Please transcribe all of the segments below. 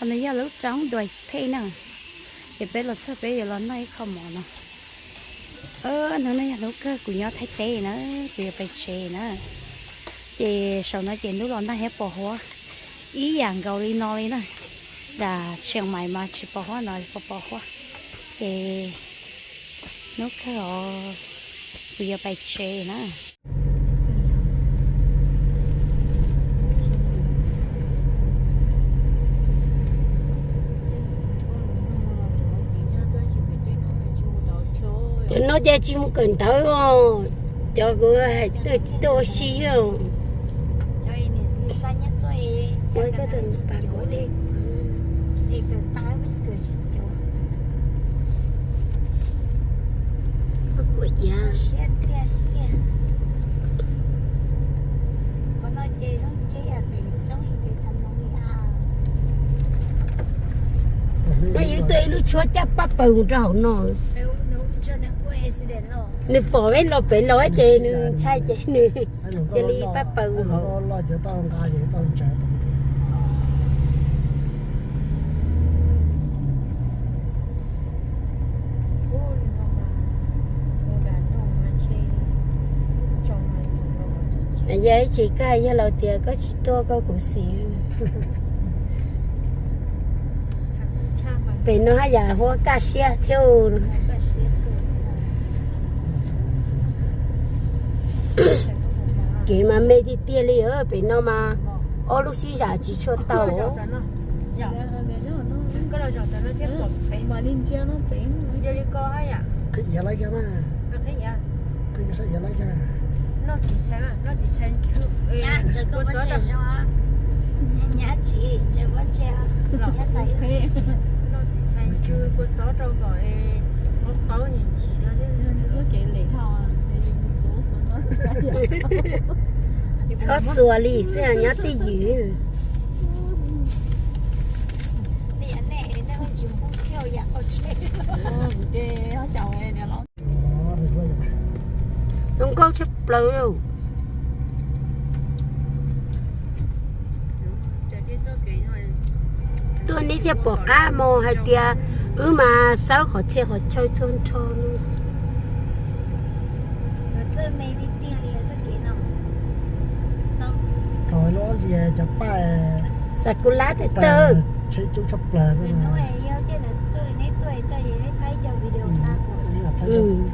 Qhov no yog lub roob Dais Pej na, ces peb los txog peb yuav los noj ib qho mov no. Hnub no yog hnub kawg kuv nyob Thaib teb na, kuv yuav pais tsev na. Ces saum no ces hnub los nag thiab pos huab ib yam nkaus li no li na. Nram Tsheej Maiv mas tsis pos huab, no pos pos huab. Ces hnub kawg os, kuv yuav pais tsev na. Cov no ces tsis mus kawm ntawv os, cov kuv hais tuaj tsis tuaj ua si os. Ua koj tus pas kuv dej. Koj kuam iav. Muaj ib tug ib lub tshuab caj paj paws mus rau hauv no. Nws pom peb los pem los ces nws ntshai ces nws cia li paj paws mus hauv. Yog ib chim koj yog laus tias koj tsis tuaj koj kuv xis. Pem no haj yam huab kaj siab thiab. Kev mas me tiag tiag li, pem no mas ob lub sib zam tsis tshua tau. Txhob xuas li xwb, nyob twj ywm. Zoo nkauj tshaj plaws li. Tuaj nej thiaj pom qab mus hais tias wb mas xawb qhov txhia qhov chaw txhua nrho no. Thaum lub ob lis cov paj, xav kuv lab tawg tawg, tsheb coob tshaj plaws xwb.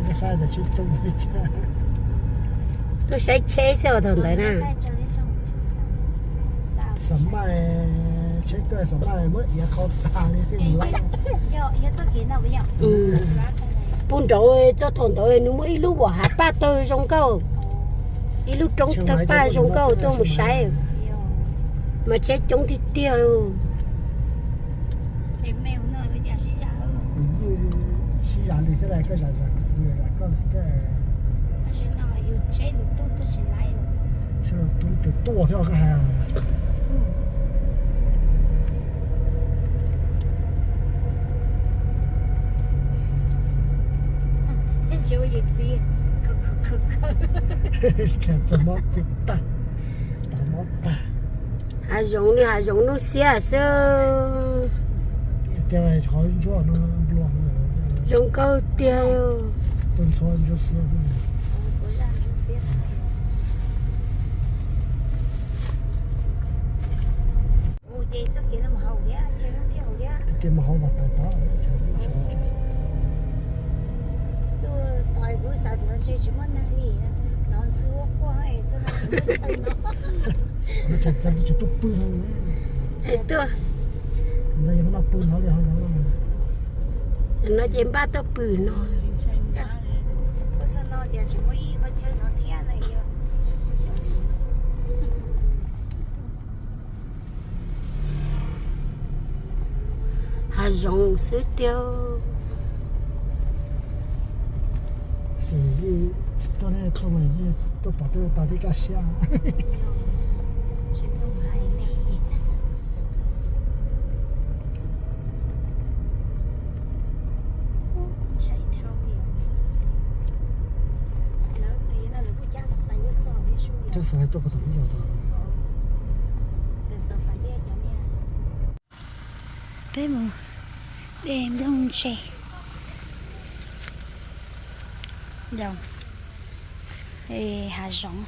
Tuaj saib tsheb coob li cas. Tuaj saib tsheb xwb os thaum ntawd na. Xam maj, tsheb kawg xam maj muab iav qhau tag li thiaj mus laib. Pug nraud txog thaum ntawd nws muaj ib lub vam hav paj tawg zoo nkauj, ib lub roob tawg paj zoo nkauj tuaj mus saib. Mas tsheb coob tiag tiag li. Sib zam li thiab, koj zam zam kuv zam koj xwb. Tub tub tuaj thiab koj hais. Txog mob ces tag, tas mob tag. Hav zoov li hav zoov lub xiab xwb. Zoo nkauj tiag. Tiag tiag mas hauv mas tawm tod. Lub tseem kawg twb tsis tuaj pw no. Tuaj. Ntawd yog npaj pw no li ho no. No ces npaj tuaj pw no. Hav zoov xwb tiag. Xij tuaj ne, tuaj mas tuaj pom tej tas thiab kaj siab. Cab xov hais tuaj puag tom lub zos tod. Peb mus de nplooj ntse, nyob hav zoov.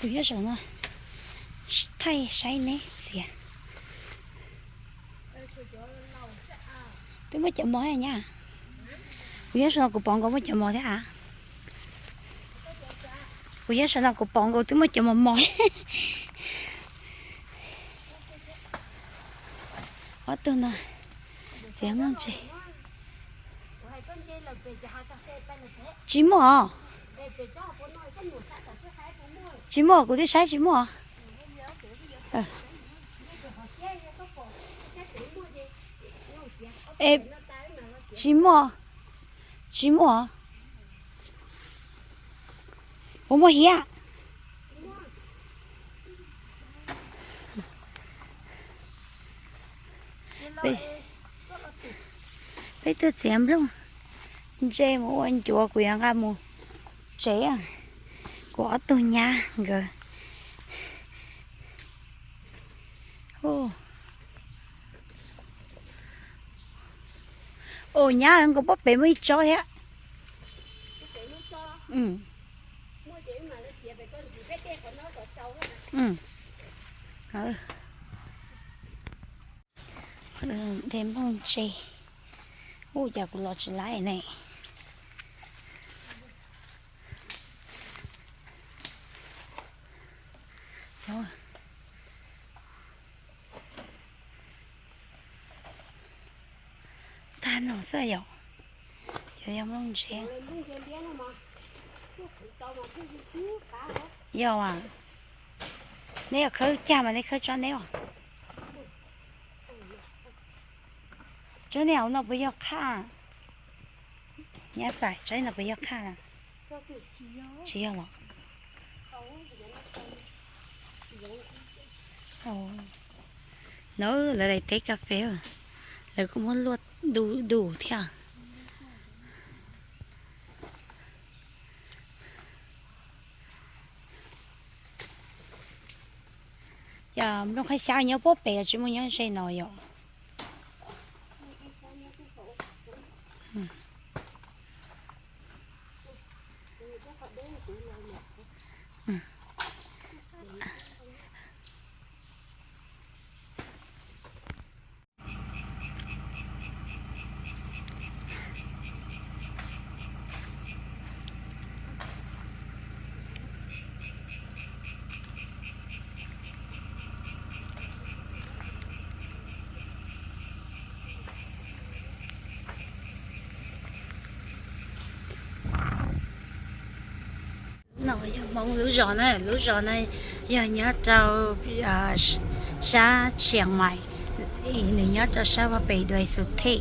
Kuv nyob saum no thaij saib neb txiav. Twb muaj cov mos thiab nyab. Kuv nyob saum no kuv pom nkaus muaj cov mos thiab av. Kuv nyob saum no kuv pom nkaus twb muaj cov mos mos. Ob tug no txiav nplooj ntse. Tsis muaj os. Tsis muaj, kuv twb saib tsis muaj. Es tsis muaj, tsis muaj. Puas muaj hiab? Peb tuaj txiav nplooj ntse mus ua ncuav, kuv yuav nqa mus tsev. Kuv ob tug nyab nkawd. Ua nyab nkaus pob pem muaj ib tsob thiab. De nplooj ntse. Ua cas kuv los tsis laib ne. Tag no xwb yom. Yog, yog nplooj ntse. Yog as. Neb yuav khawb cag mas neb khawb tsob neb os. Tsob neb hauv no puas yog qhaj? Nyab xaim tsob no puas yog qhaj na? Tsis yog los? No lawv daim teb kas fes, lawv kuj muab luaj du du thiab. Yog nplooj qhaib xyab nyob puag pem, tsis muaj nyob ze no yom. No yog Hmoob lub zos na, lub zos no yog nyob rau sab Tshias Mais, nws nyob rau sab pem Duai Xu Thej.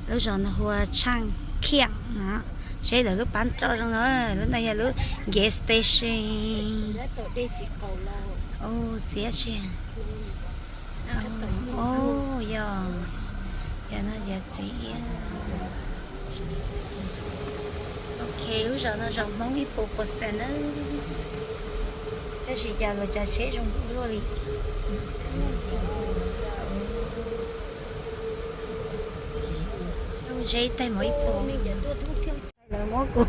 Lub zos no hu ua Tshaaj Khiaj no. Seb lawv lub pab roj zoo no, lub no yog lub gas station. Txiav tsi? Yog, yog no yog txiv iab. Ok, lub zos no zos Hmoob ib puas percent na. Tab sis cas luag cov tsheb zoo luaj li. Zoo zeb taig mov ib puas. Lawv muab kuv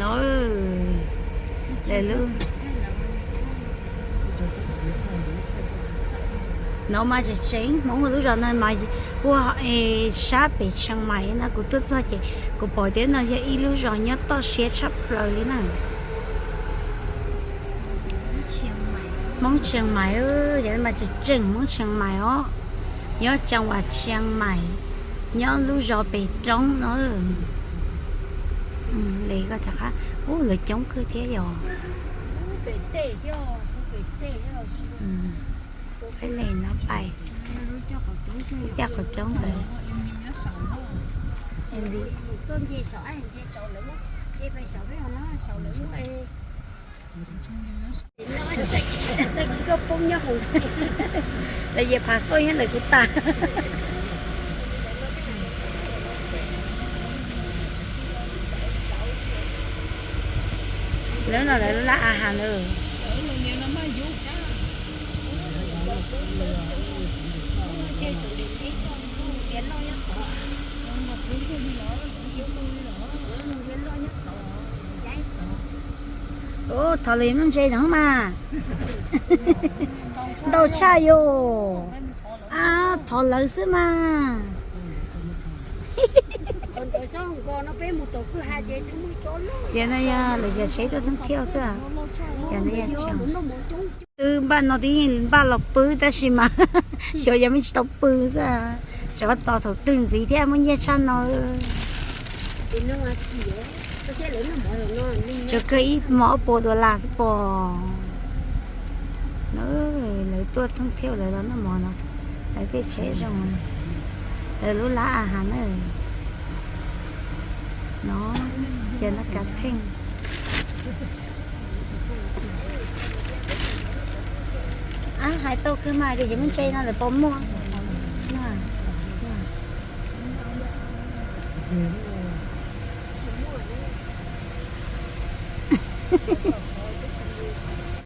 no, lawv lub no mas tseem tseem Hmoob lub zos no mas ua sab pem Tshias Mais no, kuv tuaj txog ces kuv pom tias no yog ib lub zos nyob toj siab tshaj plaws li na. Hmoob Tshias Mais, yog mas tseem tseem Hmoob Tshias Mais os, nyob tsaam vas Tshias Mais, nyob lub zos pem roob no. Li koj rov qab, ub, lawv coob kawg thiab yog. Peb li no pais, caj qhov coob ntawd. Koj nce saum, nce saum lawv muab, nce pais saum peb no, saum lawv muab. Koj poob nyob hauv, lawv yees passport nyob ntawm kuv tas. Lawv no lawv lab a has lawm. Ub, thov lawv muaj ntses no mas. Ntau tshaj yom. Ab, thov lawv xwb mas. Ces no yog lawv cov tsheb tuaj thoob thiab xwb. Ces no yog twb npaj no twb yeej npaj los pw tab sis mas xyov yog me tsis tau pw xwb. Tsov tos thaum twg ntxiv thiab muaj nyiaj tshaj no. Tsov kawg ib hmo ob puas dollar xwb pom. Lawv tuaj thoob thiab lawv los noj mov no, lawv tej tsheb zoo, lawv lub lab a has na. No, ces no kav theej. Ab, hais tau kawg mas, ces muaj ntses no lawv puas muaj.